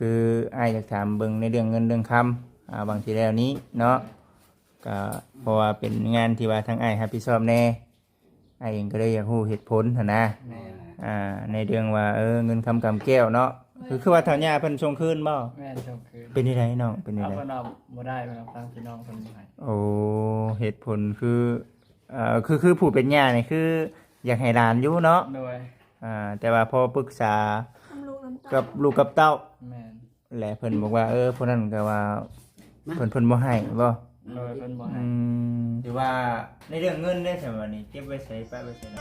ຄືອ້າຍຢາກຖາມເບິ່ງໃນເລື່ອງເງິນເລື່ອງຄຳ ອ່າ ຫວ່າງທີ່ແລ້ວນີ້ເນາະ ກໍເພາະວ່າເປັນງານທີ່ວ່າທາງອ້າຍຮັບຜິດຊອບແດ່ ອ້າຍເອງກໍເລີຍຢາກຮູ້ເຫດຜົນຫັ້ນນະ ແມ່ນ ອ່າ ໃນເລື່ອງວ່າ ເອີ ເງິນຄຳກຳແກ້ວເນາະ ຄື ຄືວ່າເຖົ້າຍ່າເພິ່ນສົ່ງຄືນບໍ່? ແມ່ນ ສົ່ງຄືນ. ເປັນຈັ່ງໃດນ້ອງ ເປັນຈັ່ງໃດ? ເອົາ ເພິ່ນວ່າບໍ່ໄດ້ ເພິ່ນວ່າທາງພີ່ນ້ອງເພິ່ນບໍ່ໃຫ້. ໂອ້ ເຫດຜົນຄື ເອີ ຄື ຄືຜູ້ເປັນຍ່ານີ້ຄືຢາກໃຫ້ຫຼານຢູ່ເນາະ ໂດຍ ອ່າ ແຕ່ວ່າພໍປຶກສາ ນຳລູກນຳເຕົ້າ ກັບລູກກັບເຕົ້າ ແມ່ນ ແລະເພິ່ນບອກວ່າ ເອີ ຜູ້ນັ້ນກໍວ່າ ມາ ເພິ່ນ ເພິ່ນບໍ່ໃຫ້ບໍ່? ໂດຍ ເພິ່ນບໍ່ໃຫ້. ອືມ ຖືວ່າໃນເລື່ອງເງິນເດ້ ຊັ້ນບາດນີ້ເກັບໄວ້ໃສ ປະໄວ້ໃສນຳ?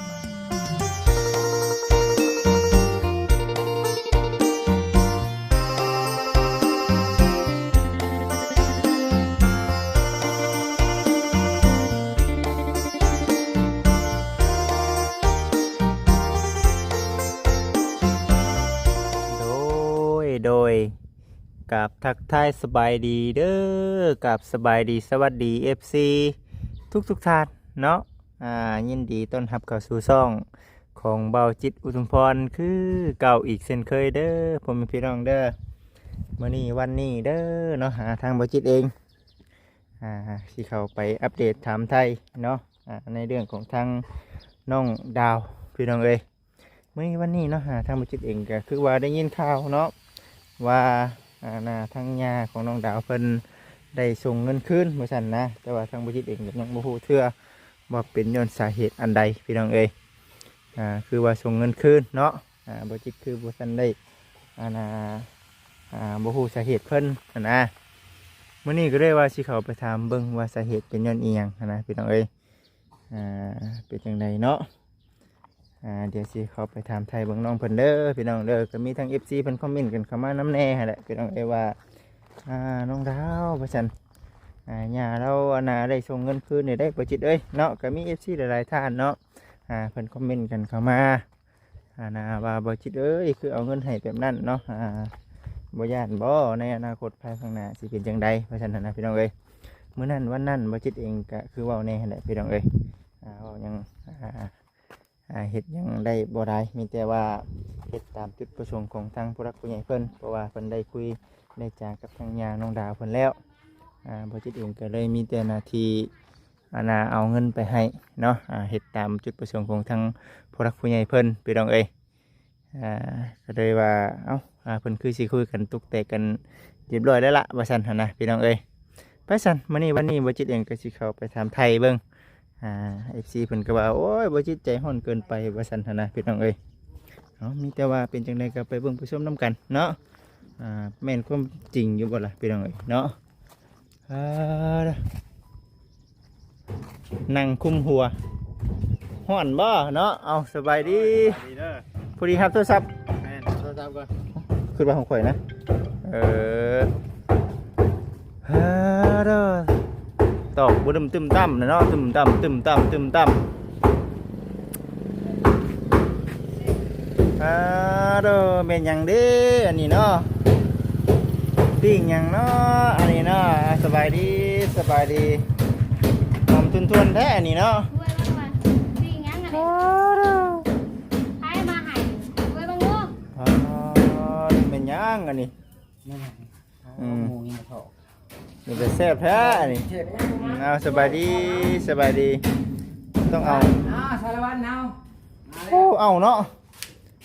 ໂດຍ ໂດຍ ກາບທັກທາຍສະບາຍດີເດີ ກາບສະບາຍດີສະຫວັດດີ ເອັຟຊີ ທຸກໆທ່ານເນາະ ອ່າ ຍິນດີຕ້ອນຮັບເຂົ້າສູ່ຊ່ອງ ຂອງເບົາຈິດ ອຸທຸມພອນ ຄືເກົ່າອີກເຊັ່ນເຄີຍເດີ ພໍ່ແມ່ພີ່ນ້ອງເດີ. ມື້ນີ້ວັນນີ້ເດີເນາະ ຫາທາງເບົາຈິດເອງ ອ່າ ຊິເຂົ້າໄປອັບເດດຖາມໄຖ່ເນາະ ອ່າ ໃນເລື່ອງຂອງທາງນ້ອງດາວ ພີ່ນ້ອງເອີຍ. ມື້ນີ້ວັນນີ້ເນາະ ຫາທາງເບົາຈິດເອງກໍຄືວ່າໄດ້ຍິນຂ່າວເນາະ ວ່າ ອ່າ ນາ ທາງຍ່າຂອງນ້ອງດາວເພິ່ນໄດ້ສົ່ງເງິນຄືນວ່າຊັ້ນນະ ແຕ່ວ່າທາງເບົາຈິດເອງກໍຍັງບໍ່ຮູ້ເທື່ອ ວ່າເປັນຍ້ອນສາເຫດອັນໃດ ພີ່ນ້ອງເອີຍ. ອ່າ ຄືວ່າສົ່ງເງິນຄືນເນາະ ອ່າ ເບົາຈິດຄືບໍ່ທັນໄດ້ ອັນນ່າ ອ່າ ບໍ່ຮູ້ສາເຫດເພິ່ນຫັ້ນນະ. ມື້ນີ້ກໍເລີຍວ່າຊິເຂົ້າໄປຖາມເບິ່ງວ່າສາເຫດເປັນຍ້ອນອີ່ຫຍັງຫັ້ນນະ ພີ່ນ້ອງເອີຍ. ອ່າ ເປັນຈັ່ງໃດເນາະ ອ່າ ດຽວຊິເຂົ້າໄປຖາມໄຖ່ເບິ່ງນ້ອງເພິ່ນເດີ ພີ່ນ້ອງເດີ. ກໍມີທັງ ເອັຟຊີ ເພິ່ນຄອມເມັນກັນເຂົ້າມານຳແດ່ຫັ້ນແຫຼະ ພີ່ນ້ອງເອີຍ ວ່າ ອ່າ ນ້ອງດາວວ່າຊັ້ນ ອ່າ ຍ່າລາວ ອັນນ່າ ໄດ້ສົ່ງເງິນຄືນນີ້ໄດ໋ ບໍ່ຈິດເອີຍເນາະ. ກໍມີ ເອັຟຊີ ຫຼາຍໆທ່ານເນາະ ອ່າ ເພິ່ນຄອມເມັນກັນເຂົ້າມາ ອັນນ່າ ວ່າ ບໍ່ຈິດເອີຍ ຄືເອົາເງິນໃຫ້ແບບນັ້ນເນາະ ອ່າ ບໍ່ຢ້ານບໍ່ ໃນອະນາຄົດພາຍຂ້າງໜ້າຊິເປັນຈັ່ງໃດ ວ່າຊັ້ນຫັ້ນນະ ພີ່ນ້ອງເອີຍ. ມື້ນັ້ນວັນນັ້ນ ບໍ່ຈິດເອງກໍຄືເວົ້າແດ່ຫັ້ນແຫຼະ ພີ່ນ້ອງເອີຍ ອ່າ ເວົ້າຫຍັງ ອ່າ ອ່າ ເຮັດຫຍັງໄດ້ບໍ່ຫຼາຍ ມີແຕ່ວ່າເຮັດຕາມຈຸດປະສົງຂອງທາງຜູ້ຫຼັກຜູ້ໃຫຍ່ເພິ່ນ ເພາະວ່າເພິ່ນໄດ້ຄຸຍໄດ້ຈາກັບທາງຍ່ານ້ອງດາວເພິ່ນແລ້ວ. ອ່າ ບໍ່ຈິດເອງກໍເລີຍມີແຕ່ໜ້າທີ່ ອັນນ່າ ເອົາເງິນໄປໃຫ້ເນາະ ອ່າ ເຮັດຕາມຈຸດປະສົງຂອງທາງຜູ້ຫຼັກຜູ້ໃຫຍ່ເພິ່ນ ພີ່ນ້ອງເອີຍ. ອ່າ ກໍເລີຍວ່າ ເອົ້າ ອ່າ ເພິ່ນຄືຊິຄຸຍກັນຕົກແຕກກັນຮຽບຮ້ອຍແລ້ວລະ ວ່າຊັ້ນຫັ້ນນະ ພີ່ນ້ອງເອີຍ. ໄປຊັ້ນ ມື້ນີ້ວັນນີ້ ບໍ່ຈິດເອງກໍຊິເຂົ້າໄປຖາມໄຖ່ເບິ່ງ ອ່າ ເອັຟຊີ ເພິ່ນກໍວ່າ ໂອ້ຍ ບໍ່ຈິດໃຈຮ້ອນເກີນໄປ ວ່າຊັ້ນຫັ້ນນະ ພີ່ນ້ອງເອີຍ. ເອົາ ມີແຕ່ວ່າເປັນຈັ່ງໃດກໍໄປເບິ່ງໄປຊົມນຳກັນເນາະ ອ່າ ແມ່ນຄວາມຈິງຢູ່ບໍ່ລະ ພີ່ນ້ອງເອີຍເນາະ. ອ່າ ນັ່ງຄຸມຫົວ ຮ້ອນບໍ່ເນາະ? ເອົາ ສະບາຍດີ ສະບາຍດີເດີ ພໍດີຮັບໂທລະສັບ ແມ່ນ ໂທລະສັບກ່ອນ ຄືວ່າຂອງຂ້ອຍນະ ເອີ ຮາເດີ ຕອກບໍ່ດຶມຕຶມຕ່ຳນະເນາະ ຕຶມຕ່ຳ ຕຶມຕ່ຳ ຕຶມຕ່ຳ. ອາໂດ ແມ່ນຫຍັງເດ້ອັນນີ້ເນາະ? ປີ້ງຫຍັງເນາະອັນນີ້ເນາະ? ສະບາຍດີ ສະບາຍດີ. ຫອມທຸນໆແທ້ອັນນີ້ເນາະ. ເວີຍວ່າວ່າ ປີ້ງຫຍັງອັນນີ້? ອາໂດ ໃຜມາໃຫ້? ເວີຍເບິ່ງດູ. ອາໂດ ແມ່ນຫຍັງອັນນີ້? ອືມ ໝູນີ້ມາທອດ ເປັນຕາແຊບແທ້ອັນນີ້. ອືມ ເອົາ ສະບາຍດີ ສະບາຍດີ. ຕ້ອງເອົາ ອາ ສາລະວັນເຮົາ. ໂອ້ ເອົາເນາະ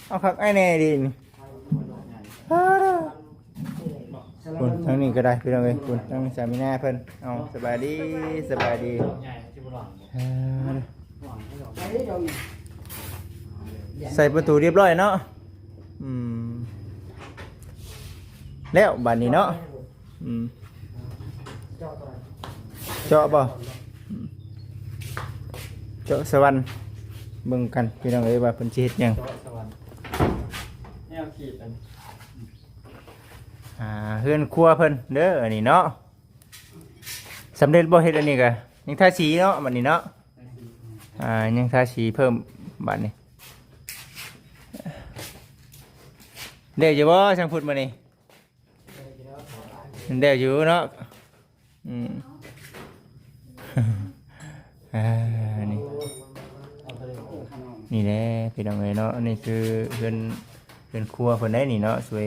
ເອົາຄັກອ້າຍແນ່ດີນີ້. ພຸ້ນ ທາງນີ້ກໍໄດ້ພີ່ນ້ອງເອີຍ ພຸ້ນ ທາງສາມີນາເພິ່ນ. ເອົາ ສະບາຍດີ ສະບາຍດີ. ໃສ່ປະຕູຮຽບຮ້ອຍເນາະ. ອືມ ແລ້ວບາດນີ້ເນາະ. ອືມ ເຈາະບໍ່? ອືມ ເຈາະສະຫວັນ ເບິ່ງກັນພີ່ນ້ອງເອີຍ ວ່າເພິ່ນຊິເຮັດຫຍັງ. ເຈາະສະຫວັນ ແນວຂີດອັນ ອ່າ ເຮືອນຄົວເພິ່ນເດີອັນນີ້ເນາະ. ສຳເລັດບໍ່ເຮັດອັນນີ້ກະ ຍັງທາສີເນາະ ບາດນີ້ເນາະ. ອ່າ ຍັງທາສີເພີ່ມບາດນີ້. ແລ້ວຢູ່ບໍ່ຊ່າງພຸດມື້ນີ້? ແລ້ວຢູ່ເນາະ. ອືມ ອ່າ ນີ້ ນີ້ແຫຼະພີ່ນ້ອງເອີຍເນາະ. ນີ້ຄືເຮືອນ ເຮືອນຄົວເພິ່ນໄດ໋ນີ້ເນາະ. ສວຍ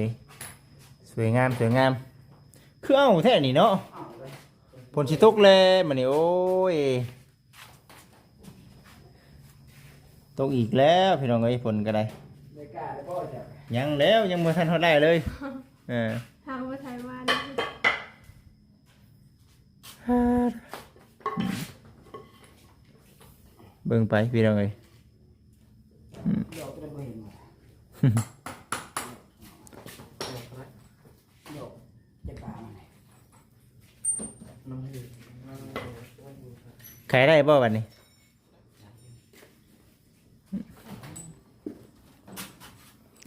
ສ ສວຍງາມ ສວຍງາມ ຄືເອົາແທ້ນີ້ເນາະ. ຝົນຊິຕົກແລ້ວບັດນີ້ ໂອ້ຍ ຕົກອີກແລ້ວພີ່ນ້ອງເອີຍ ຝົນກໍໄດ້. ໄດ້ກ້າແລ້ວບໍ່ເຈົ້າ? ຍັງແລ້ວ ຍັງບໍ່ທັນຮອດໄດ້ເລີຍ. ເອີ ທາງບໍ່ໄທມານີ້. ເບິ່ງໄປພີ່ນ້ອງເອີຍ. ອືມ ດອກກໍໄດ້ບໍ່ເຫັນວ່າ ດອກກໍໄດ້ ດອກຈະປາມັນ ຂາຍໄດ້ບໍ່ບັດນີ້?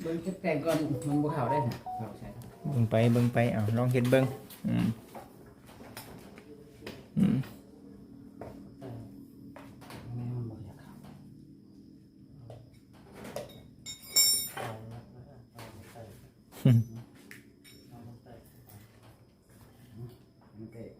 ເບິ່ງຈັກແຕ່ງກ່ອນ ມັນບໍ່ເຂົ້າໄດ້ນະ ເຂົ້າໃສ່ ເບິ່ງໄປ ເບິ່ງໄປ ເອົາ ລອງເຮັດເບິ່ງ. ອືມ ອືມ ແມ່ນມັນບໍ່ຢາກເຂົ້າ ມັນເກະ.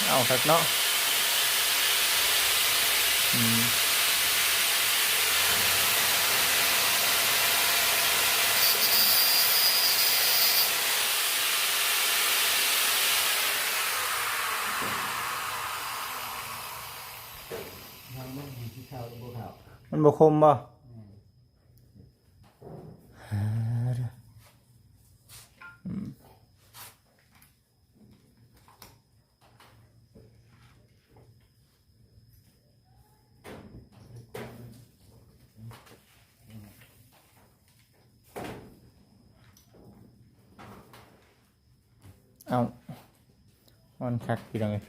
ເອົາຄັກເນາະ. ອືມ ມັນບໍ່ຄົມບໍ່? ອືມ ເອົາ ຮ້ອນຄັກພີ່ນ້ອງເອີຍ.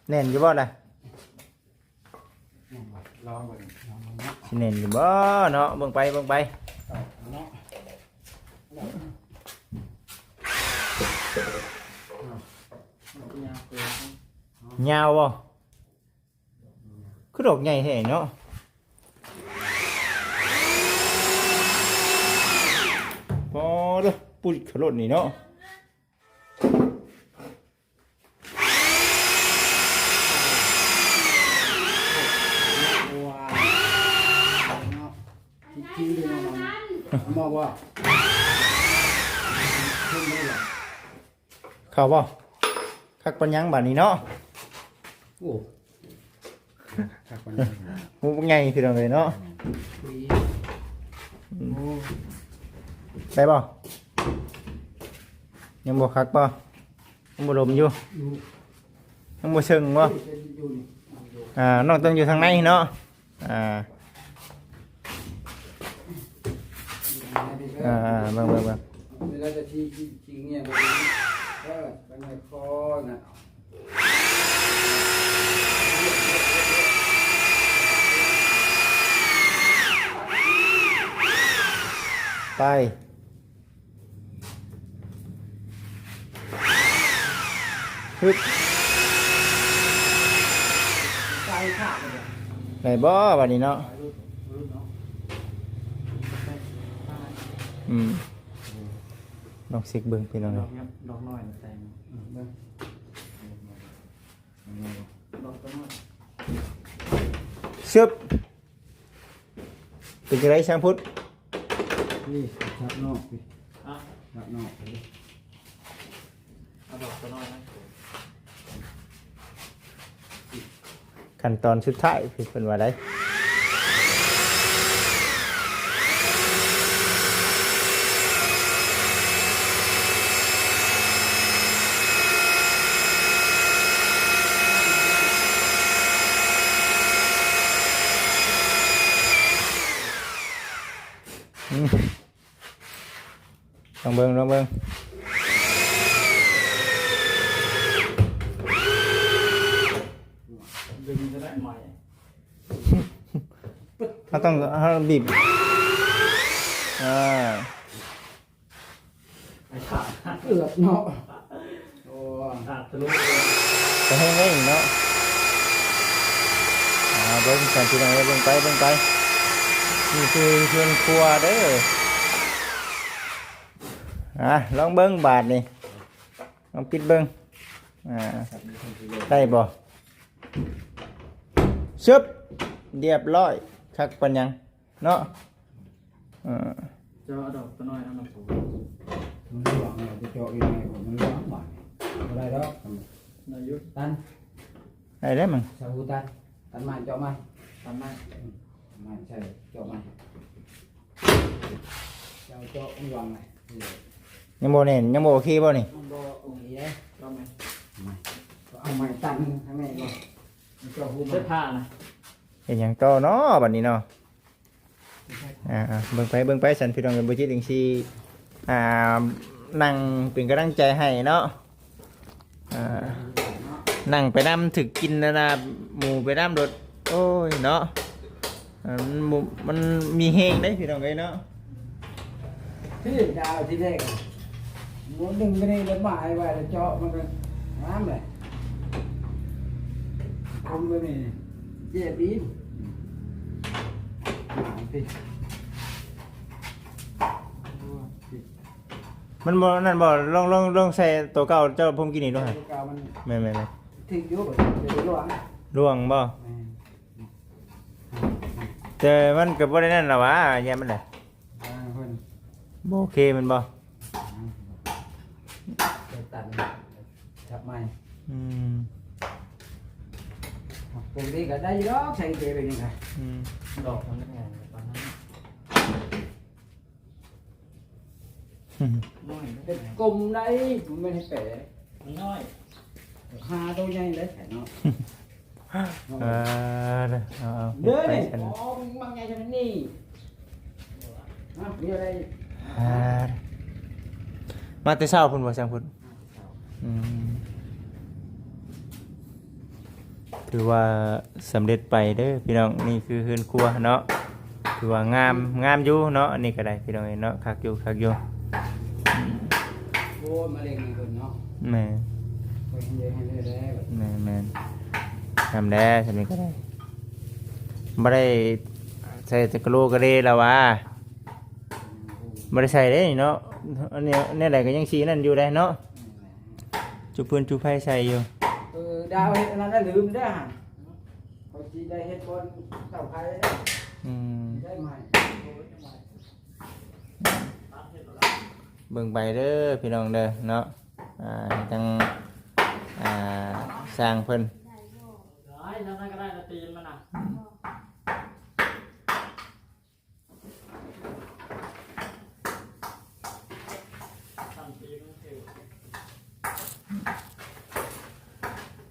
ແໜ້ນຢູ່ບໍ່ລະ? ລອງເບິ່ງ ລອງເບິ່ງເນາະ ຊິແໜ້ນຢູ່ບໍ່ເນາະ? ເບິ່ງໄປ ເບິ່ງໄປ ເອົາເນາະ ຍາວບໍ່? ຄືດອກໃຫຍ່ແທ້ເນາະ. ປໍເດີ ປຸດຂະໂລດນີ້ເນາະ. ເຂົ້າບໍ່? ຄັກປານຫຍັງບາດນີ້ເນາະ. ໂອ້ ຄັກປານຫຍັງ. ຫູບັກໃຫຍ່ພີ່ນ້ອງເອີຍເນາະ. ໂອ້ ໄດ້ບໍ່? ຍັງບໍ່ຄັກບໍ່? ຍັງບໍ່ລົມຢູ່? ຍັງບໍ່ເຊິ່ງບໍ່? ອ່າ ນ້ອງຕ້ອງຢູ່ທາງໃນເນາະ. ອ່າ ອ່າ ເບິ່ງ ເບິ່ງ ເບິ່ງ ເວລາຈະຊີ້ ຊີ້ງຽງ ເອີ ໄປໃນຄໍນະ ໄປ. ຮຶບ ໄຟຂາດເລີຍ ໄດ້ບໍ່ບາດນີ້ເນາະ? ອືມ ລອງເຊັກເບິ່ງພີ່ນ້ອງເອີຍ ດອກນ້ອຍແຕ່ງ ອືມ ເບິ່ງ ດອກນ້ອຍ ຊຶບ. ເປັນຈັ່ງໃດຊ່າງພຸດ? ນີ້ ຈັບນອກນີ້ ຮະ? ຈັບນອກນີ້ ເອົາດອກຕົວນ້ອຍມາ. ຂັ້ນຕອນສຸດທ້າຍ ເພິ່ນວ່າໄດ໋. ອືມ ລອງເບິ່ງ ລອງເບິ່ງ ເຮົາຕ້ອງ ເຮົາບີບ ອ່າ ເກືອບເນາະ ໂອ້ ຂາດທະລຸ ກະແຮງເດ້ເນາະ ອ່າ ເບິ່ງຊັ້ນພີ່ນ້ອງເອີຍ ເບິ່ງໄປ ເບິ່ງໄປ ນີ້ຄືເຮືອນຄົວເດີ ອ່າ ລອງເບິ່ງບາດນີ້ ລອງປິດເບິ່ງ ອ່າ ໄດ້ບໍ່ ຊຶບ ລຽບຮ້ອຍ ຄັກປານຫຍັງ ເນາະ ເອີ ເຈາະເອົາດອກຕົວນ້ອຍເອົາມາປູ ມັນຫຼວງແລ້ວ ໄປເຈາະອີກແມ່ ມັນຫຼວງບາດນີ້ ບໍ່ໄດ້ດອກ ໄດ້ຢູ່ ຕັນ ໄດ້ແລ້ວມັງ ສາວຕັນ ຕັນໄມ້ ເຈາະໄມ້ ຕັນໄມ້ ອືມ ໄມ້ໃສ່ ເຈາະໄມ້ ເຈົ້າເຈາະມັນຫວັງໄງ ຍັງບໍ່ແໜ້ນ ຍັງບໍ່ໂອເຄບໍ່ນີ້ ມັນບໍ່ໂອເຄເດ້ ເຈາະໃໝ່ ເອົາໃໝ່ ເອົາໃໝ່ຕັນທາງໃນບໍ່ ເຈາະຮູໃສ່ຜ້ານະ ເຮັດຫຍັງຕໍ່ເນາະບັດນີ້ເນາະ ອ່າ ເບິ່ງໄປ ເບິ່ງໄປ ຊັ້ນພີ່ນ້ອງເອີຍ ບໍ່ຈິດຈັ່ງຊີ້ ອ່າ ນັ່ງເປັນກຳລັງໃຈໃຫ້ເນາະ ອ່າ ນັ່ງໄປນຳ ຖືກກິນອັນນ່າ ໝູໄປນຳໂດດ ໂອ້ຍເນາະ ມັນ ມັນມີແຮງເດ້ພີ່ນ້ອງເອີຍເນາະ ທີ່ດາວທີ່ແລກ ໝູດຶງໄປນີ້ລະໝາຍໄວ້ລະເຈາະ ມັນກະງາມເລີຍ ຄົມໄປນີ້ເຈັບອີກ ມາຕິ ມັນບໍ່ນັ້ນບໍ່ ລອງ ລອງ ລອງໃສ່ໂຕເກົ່າເຈົ້າພົມກິນນີ້ດູຫັ້ນ ໂຕເກົ່າມັນ ແມ່ນໆໆ ຖືກຢູ່ບໍ່ ລວງ ລວງບໍ່ ແມ່ນ ແຕ່ມັນກະບໍ່ໄດ້ນັ້ນລະຫວາ ຢ້ານມັນແຫຼະ ອ່າ ເພິ່ນ ບໍ່ໂອເຄແມ່ນບໍ່ ອ່າ ໄປຕັດ ທັບໃໝ່ ອືມ ປົກກະຕິກະໄດ້ຢູ່ດອກ ໃສ່ເກໄປນີ້ກະ ອືມ ດອກມັນງາມປານນັ້ນ ອືມ ເປັນກົມໄດ້ ມັນແມ່ນໃຫ້ແປ ມັນນ້ອຍ ຫາໂຕໃຫຍ່ເລີຍເນາະ ເອີ ເອົາ ເອົາ ເດີ ໄປຊັ້ນ ໂອ້ ມັນໃຫຍ່ຂະໜາດນີ້ ຮະ ມີອະໄລ ອ່າ ມາແຕ່ເຊົ້າພຸ້ນບໍ່ ຊ່າງພຸ້ນ ອືມ ຖືວ່າສຳເລັດໄປເດີພີ່ນ້ອງ ນີ້ຄືເຮືອນຄົວເນາະ ຖືວ່າງາມ ງາມຢູ່ເນາະ ອັນນີ້ກະໄດ້ພີ່ນ້ອງເອີຍເນາະ ຄັກຢູ່ ຄັກຢູ່ ໂອ້ຍ ມາເລັງເພິ່ນເນາະ ແມ່ນ ເພິ່ນເຮັດໃຫ້ເລີຍແລ້ວ ແມ່ນໆ ງາມແລ້ວ ຊ່ຳນີ້ກະໄດ້ ບໍ່ໄດ້ໃສ່ແຕ່ກະໂຫຼກະເລລະຫວາ ບໍ່ໄດ້ໃສ່ເດ້ນີ້ເນາະ ອັນນີ້ແນວໃດກະຍັງສີນັ້ນຢູ່ເດ້ເນາະ ຈຸພື້ນຈຸໄຟໃສ່ຢູ່ ເອີ ດາວເຮັດອັນນັ້ນລະລືມເດີຫັ້ນ ເຂົາຊິໄດ້ເຮັດບ່ອນເຕົາໄຟ ອືມ ໄດ້ໃໝ່ ເບິ່ງໄປເດີພີ່ນ້ອງເດີເນາະ ອ່າ ທາງ ອ່າ ຊ່າງເພິ່ນ ໄດ້ ແນວນັ້ນກະໄດ້ລະຕີນມັນນະ ອືມ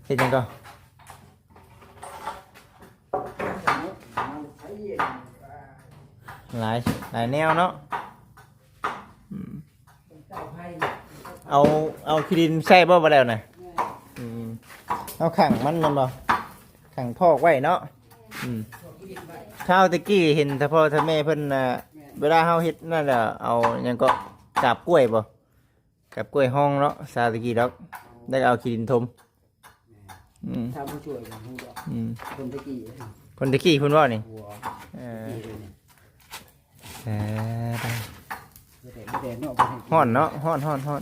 ເຮັດຫຍັງກໍ ຫຼາຍ ຫຼາຍແນວເນາະ ອືມ ເອົາ ເອົາຂີ້ດິນໃສ່ບໍ່ ບໍ່ແລ້ວນະ ອືມ ເອົາຂັງມັນແມ່ນບໍ່ ຂັງພອກໄວ້ເນາະ ອືມ ຄາວແຕ່ກີ້ເຫັນແຕ່ພໍ່ແຕ່ແມ່ເພິ່ນນະ ເວລາເຮົາເຮັດນັ້ນລະ ເອົາຫຍັງເກາະ ກາບກ້ວຍບໍ່ ກາບກ້ວຍຮອງເນາະ ຊາວແຕ່ກີ້ດອກ ແລ້ວກະເອົາຂີ້ດິນຖົມ ອືມ ຖ້າຜູ້ຊ່ວຍກະຮູ້ດອກ ອືມ ຄົນແຕ່ກີ້ ຄົນແຕ່ກີ້ພຸ້ນບໍ່ນີ້ ເອີ ເອີ ຮ້ອນເນາະ ຮ້ອນ ຮ້ອນ ຮ້ອນ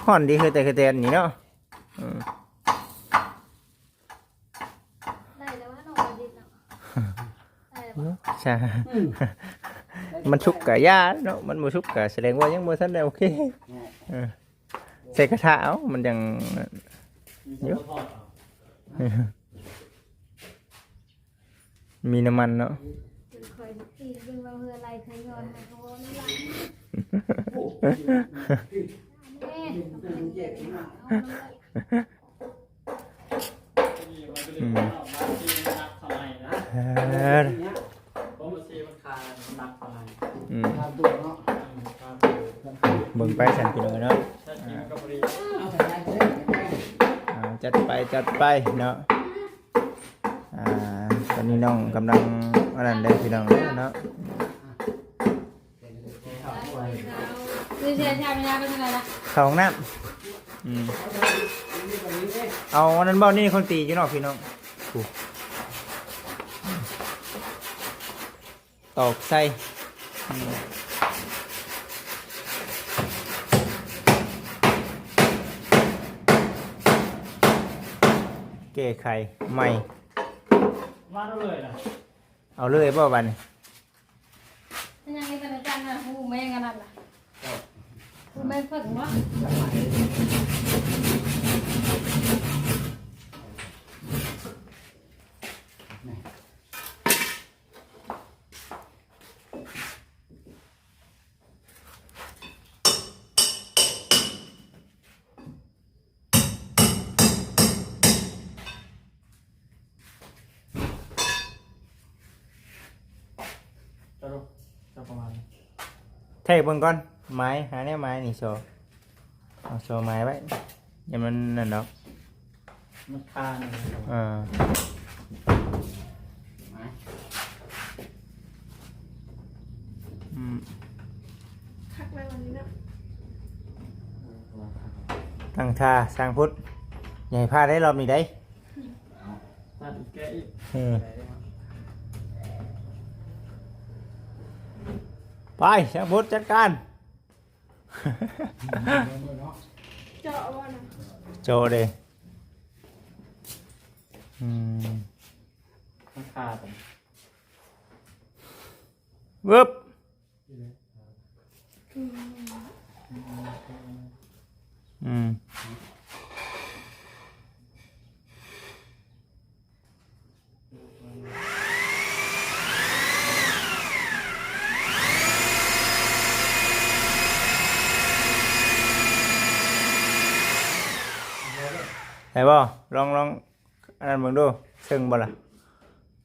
ຮ້ອນດີຄືແຕ່ ຄືແຕ່ນີ້ເນາະ ອືມ ໄດ້ແລ້ວວ່ານ້ອງບໍ່ດິນເນາະ ໄດ້ແລ້ວບໍ່ ໃຊ່ ອືມ ມັນສຸກກະຢ່າເນາະ ມັນບໍ່ສຸກກະສະແດງວ່າຍັງບໍ່ທັນໄດ້ໂອເຄ ເອີ ໃສ່ກະທະເອົາ ມັນຈັ່ງຢູ່ ມີນ້ຳມັນເນາະ ຂ້ອຍຊິຕີເບິ່ງວ່າເຮືອໄລ່ໄຄຍ້ອນໃຫ້ເຂົາເວົ້ານຳຫຼັງ ແມ່ ອືມ ເອີ ອືມ ເບິ່ງໄປຊັ້ນພີ່ນ້ອງເນາະ. ອ່າ ຈັດໄປ ຈັດໄປເນາະ. ອ່າ ຕອນນີ້ນ້ອງກຳລັງອັນນັ້ນເດ້ພີ່ນ້ອງເນາະ. ເຂົ້າຫ້ອງນ້ຳ. ອືມ ເອົາອັນນັ້ນບໍ່ ນີ້ຄົນຕີຢູ່ເນາະພີ່ນ້ອງ. ໂອ້ ຕອກໃສ່. ອືມ ແກ້ໄຂໃໝ່. ມາເລີຍນະ. ເອົາເລີຍບໍ່ບັດນີ້? ຍັງມີແຕ່ໃນຈານນະ ຫູແມງອັນນັ້ນນະ ຫູແມງເຜິ້ງເນາະ. ແທກເບິ່ງກ່ອນ ໝາຍ ຫາແນວໝາຍນີ້ ຊໍ ເອົາຊໍໝາຍໄວ້ ຢ່າມັນນັ້ນດອກ. ມັນຄາໜຶ່ງ ເອີ ອືມ ຄັກແລ້ວອັນນີ້ເນາະ. ຕັ້ງທ່າຊ່າງພຸດ ຢ່າໃຫ້ພາດໄດ້ລອບນີ້ໄດ໋. ຕັດອີກ ແກະອີກ ເອີ ໄປ ຊ່າງພຸດຈັດການ. ເຈາະບໍ່ນະ? ເຈາະເດ້. ອືມ ມັນຄາດ ວຶບ ອືມ ໄດ້ບໍ່? ລອງ ລອງອັນນັ້ນເບິ່ງດູ ເຊິ່ງບໍ່ລະ?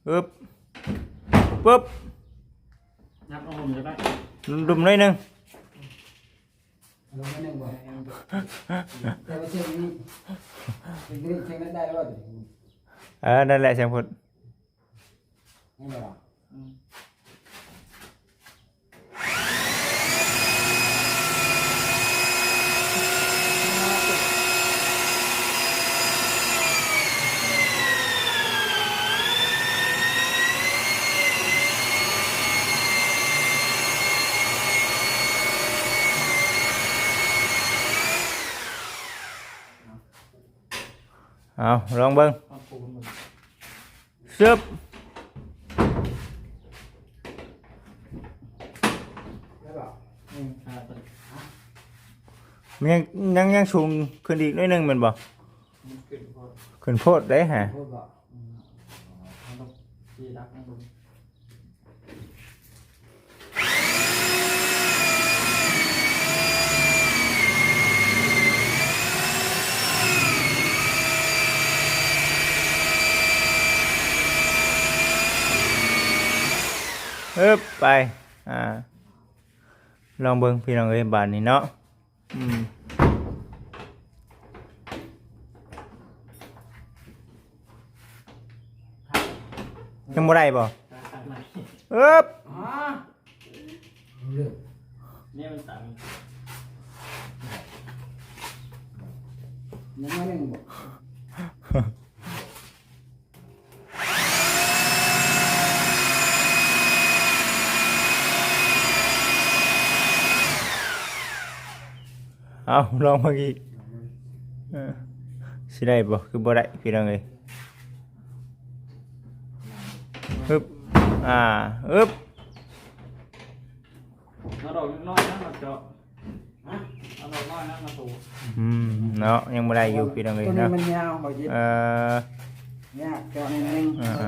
ປຶບ ປຶບ ຍັບລົງລຸ່ມຈັກໜ້ອຍ ດຸ່ມໜ້ອຍໜຶ່ງ. ລົງໜ້ອຍໜຶ່ງບໍ່? ແຕ່ວ່າເຊິ່ງນີ້ ເຊິ່ງນີ້ ເຊິ່ງນັ້ນໄດ້ແລ້ວບໍ່? ເອີ ນັ້ນແຫຼະ ຊ່າງພຸດ ນີ້ບໍ່? ອືມ ເອົາ ລອງເບິ່ງ ຊຶບ ມັນຍັງ ຍັງ ຍັງສູງຂຶ້ນອີກໜ້ອຍໜຶ່ງແມ່ນບໍ່? ມັນຂຶ້ນໂພດ ຂຶ້ນໂພດເດ້ຫະ. ເອີບ ໄປ ອ່າ ລອງເບິ່ງພີ່ນ້ອງເອີຍ ບາດນີ້ເນາະ. ອືມ ຍັງບໍ່ໄດ້ບໍ່? ເອີບ ນີ້ມັນຕັນ ຍັງມາໜຶ່ງບໍ່? ເອົາ ລອງເບິ່ງອີກ ເອີ ຊິໄດ້ບໍ່? ຄືບໍ່ໄດ້ພີ່ນ້ອງເອີຍ. ຮຶບ ອ່າ ຮຶບ ເອົາດອກນ້ອຍນັ້ນມາເຈາະ ຮະ ເອົາດອກນ້ອຍນັ້ນມາໂຕ. ອືມ ເນາະ ຍັງບໍ່ໄດ້ຢູ່ພີ່ນ້ອງເອີຍເນາະ. ເອີ ຍາກເຈາະໜ້ອຍໜຶ່ງ ເອີ ເອີ.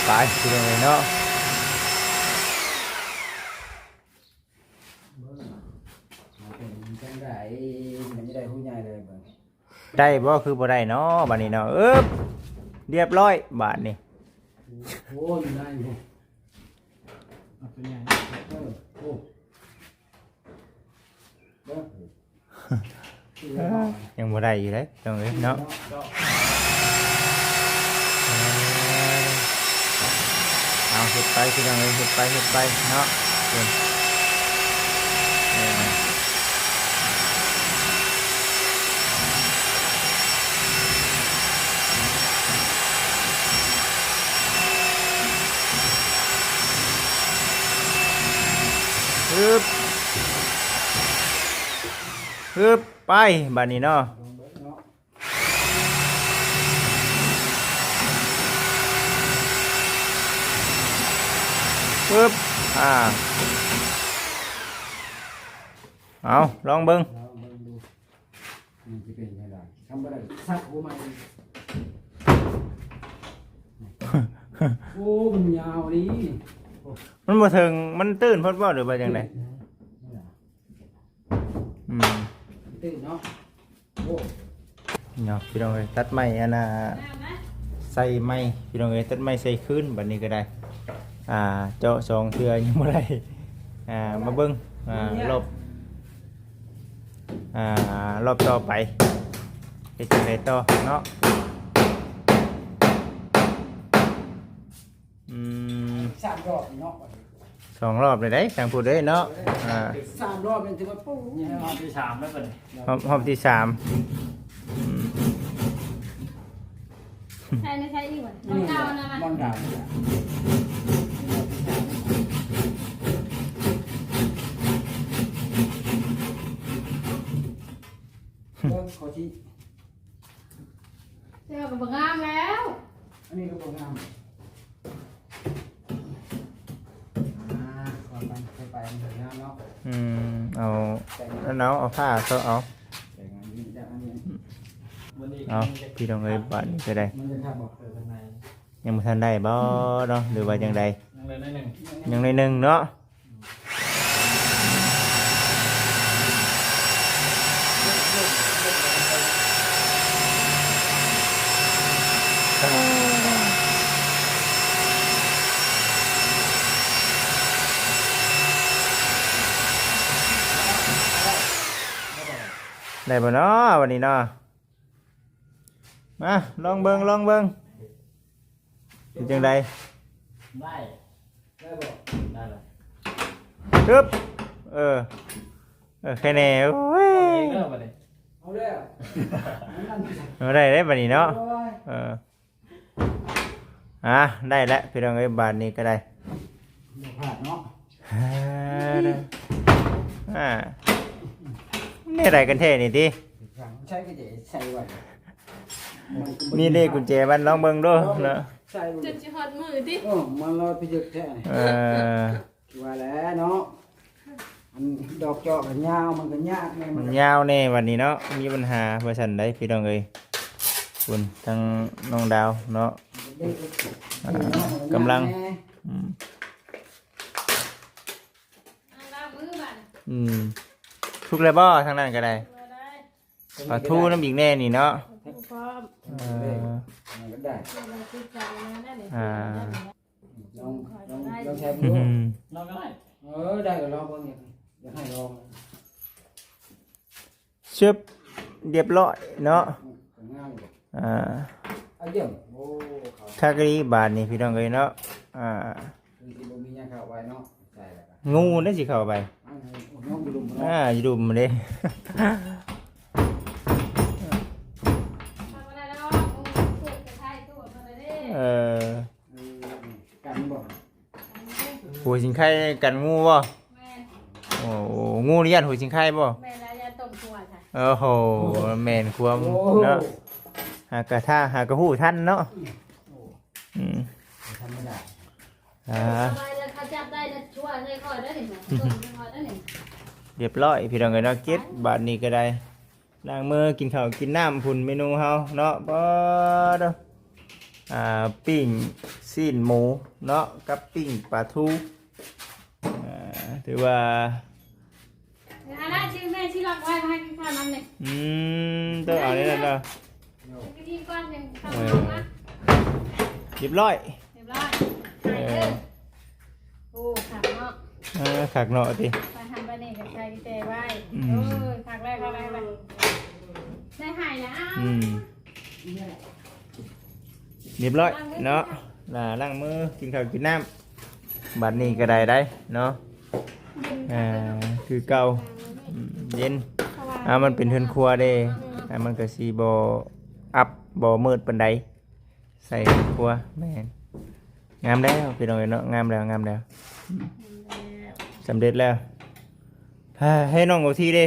ໄປພີ່ນ້ອງເອີຍເນາະ. ເບິ່ງ ມັນເປັນຈັ່ງໃດ ມັນຈະໄດ້ຮູ້ໃຫຍ່ເລີຍເບິ່ງ. ໄດ້ບໍ່? ຄືບໍ່ໄດ້ເນາະ ບາດນີ້ເນາະ. ເອີບ ລຽບຮ້ອຍບາດນີ້. ໂອ້ຍ ໄດ້ຢູ່. ເອົາຕົວໃຫຍ່. ເອີ ໂອ້ ເບິ່ງ. ຍັງບໍ່ໄດ້ຢູ່ເດ້ ພີ່ນ້ອງເອີຍເນາະ. ເອົາ ເຮັດໄປ ພີ່ນ້ອງເອີຍ ເຮັດໄປ ເຮັດໄປເນາະ. ເອີ ຮຶບ ຮຶບ ໄປ ບາດນີ້ເນາະ. ປຶບ ອ່າ ເອົາ ລອງເບິ່ງ ລອງເບິ່ງດູ ມັນຊິເປັນຈັ່ງໃດ. ທຳບໍ່ໄດ້ ສັກຫົວໃໝ່. ໂອ້ ມັນຍາວອີ່ຫຼີ. ມັນບໍ່ເຖິງ ມັນຕື້ນໂພດບໍ່ ຫຼືວ່າຈັ່ງໃດ? ອືມ ຕື່ມເນາະ. ໂອ້ ເນາະ ພີ່ນ້ອງເອີຍ ຕັດໄມ້ອັນນ່າ ໃສ່ໃໝ່ ພີ່ນ້ອງເອີຍ ຕັດໄມ້ໃສ່ຄືນ. ບັດນີ້ກໍໄດ້ ອ່າ ເຈາະສອງເທື່ອຍັງບໍ່ໄດ້. ອ່າ ມາເບິ່ງ ອ່າ ລອບ ອ່າ ລອບຕໍ່ໄປ ເຮັດຈັ່ງໃດຕໍ່ເນາະ. ອືມ ສາມລອບເນາະ. ສອງລອບເລີຍເດ້ ທາງພຸ້ນເດ້ເນາະ. ອ່າ ສາມລອບນີ້ຖືວ່າປູ ຮອບທີສາມແລ້ວບັດນີ້ ຮອບ ຮອບທີສາມ. ອືມ ໃສ່ໃນໃສ່ອີກບໍ່? ບ່ອນເກົ່ານັ້ນນະ ບ່ອນເກົ່ານີ້ແຫຼະ. ເບິ່ງ ຂໍຊິ ແຕ່ວ່າກໍບໍ່ງາມແລ້ວ ອັນນີ້ກໍບໍ່ງາມ. ອ່າ ວ່າໄປ ໄປ ໄປ ງາມເນາະ. ອືມ ເອົາ ແຕ່ງ ອັນເອົາ ເອົາຜ້າເຊາະເອົາ. ແຕ່ງອັນນີ້ຈາກອັນນີ້ ເອົາ ພີ່ນ້ອງເອີຍ ບາດນີ້ກໍໄດ້ ມັນຈະຄັກບໍ່? ເອີ ຂ້າງໃນ ຍັງບໍ່ທັນໄດ້ບໍ່ເນາະ ຫຼືວ່າຈັ່ງໃດ? ຍັງໄດ້ໜ້ອຍໜຶ່ງ ຍັງໜ້ອຍໜຶ່ງເນາະ. ໄດ້ບໍ່ເນາະ ບັດນີ້ເນາະ? ມາ ລອງເບິ່ງ ລອງເບິ່ງ. ເປັນຈັ່ງໃດ? ໄດ້ ໄດ້ບໍ່? ໄດ້ລະ ຮຶບ ເອີ ເອີ ແຄ່ແນ່. ໂອ້ຍ ເອົາແລ້ວ ເອົາໄດ້ເດ້ບັດນີ້ເນາະ. ໂອ້ຍ ເອີ ອ່າ ໄດ້ແລ້ວ ພີ່ນ້ອງເອີຍ ບາດນີ້ກໍໄດ້ ບໍ່ພາດເນາະ. ອ່າ ແນວໃດກັນແທ້ນີ້ຕິ? ໃສ່ກໍຈະໃສ່ໄວ້ ນີ້ເດ້ກຸນແຈມັນ ລອງເບິ່ງດູເນາະ. ໃສ່ ຈົນຊິຮອດມື້ຕິ. ເອີ ມັນລອຍໄປເຖິກແທ້ນີ້. ເອີ ວ່າແຫຼະເນາະ ອັນດອກຈອກມັນຍາວ ມັນກໍຍາກແນ່ ມັນຍາວແນ່ບັດນີ້ເນາະ. ມີບັນຫາວ່າຊັ້ນໃດ໋ ພີ່ນ້ອງເອີຍ. ຄຸນ ທາງນ້ອງດາວເນາະ ອ່າ ກຳລັງ ອືມ ອືມ ສຸກແລ້ວບໍ່? ທາງນັ້ນກໍໄດ້ ປາທູນຳອີກແນ່ນີ້ເນາະ. ເອີ ມັນກໍໄດ້ ອ່າ ລອງ ລອງ ລອງແຊະເບິ່ງ ລອງກໍໄດ້. ເອີ ໄດ້ກໍລອງເບິ່ງ ຢາກ ຢາກໃຫ້ລອງ. ຊຶບ ລຽບຮ້ອຍເນາະ. ອ່າ ຄັກອີ່ຫຼີບາດນີ້ ພີ່ນ້ອງເອີຍເນາະ. ອ່າ ຄືຊິບໍ່ມີຫຍັງເຂົ້າໄປເນາະ ໃສ່ແລ້ວກໍ ງູໄດ້ຊິເຂົ້າໄປ. ອ່າ ຢູ່ລຸ່ມເນາະ ອ່າ ຢູ່ລຸ່ມເດ້. ເອີ ກັນບໍ່? ຫົວສິງໄຄກັນງູບໍ່? ແມ່ນ. ໂອ້ ງູນີ້ຢ້ານຫົວສິງໄຄບໍ່? ແມ່ນແລ້ວ ຢ້ານຕົມຫົວຊະ. ໂອ້ໂຫ ແມ່ນຄວາມ ໂອ້ ເນາະ ຫາກະຖ້າ ຫາກະຮູ້ທັນເນາະ. ອືມ ບໍ່ທຳມະດາ. ອ່າ ເຂົາຈັບໄດ້ແລ້ວຊົ່ວໃສ່ຂ້ອຍເດີນີ້ ຕົມໃສ່ຂ້ອຍເດີນີ້. ລຽບຮ້ອຍ ພີ່ນ້ອງເອີຍເນາະ. ເກັບບາດນີ້ກໍໄດ້. ລ້າງມື ກິນເຂົ້າກິນນ້ຳພຸ້ນ ເມນູເຮົາເນາະ. ບໍ່ເດີ ອ່າ ປີ້ງຊີ້ນໝູເນາະ ກັບປີ້ງປາທູ. ອ່າ ຖືວ່າ ຊິລັກໄວ້ມາໃຫ້ກິນຂ້າວນຳນີ້. ອືມ ເຈົ້າເອົານີ້ແຫຼະເນາະ. ໄປກິນກ່ອນ ຍັງເຂົ້າມາ. ຮຽບຮ້ອຍ ຮຽບຮ້ອຍ. ເອີ ໂອ້ ຄັກເນາະ. ເອີ ຄັກເນາະຕິ. ໄປຫັ້ນໄປນີ້ກໍໃສ່ແຕ່ໄວ້. ອືມ ໂອ້ຍ ຄັກແລ້ວ ຄັກແລ້ວ. ໄດ້ໃຫ້ແລ້ວ. ອືມ ຮຽບຮ້ອຍເນາະ. ລ້າງມື ກິນເຂົ້າກິນນ້ຳ. ບັດນີ້ກໍໄດ້ໄດ໋ເນາະ. ເຢັນ ອ່າ ຄືເກົ່າ. ອືມ ເຢັນ. ເພາະວ່າ ອ່າ ມັນເປັນເຮືອນຄົວເດ້. ອືມ ອ່າ ມັນກໍຊິບໍ່ອັບ ບໍ່ມືດປານໃດ. ໃສ່ເຮືອນຄົວ. ແມ່ນ. ງາມແລ້ວພີ່ນ້ອງເອີຍເນາະ. ງາມແລ້ວ ງາມແລ້ວ. ອືມ ສຳເລັດແລ້ວ. ເອີ ໃຫ້ນ້ອງໂອທີເດ້.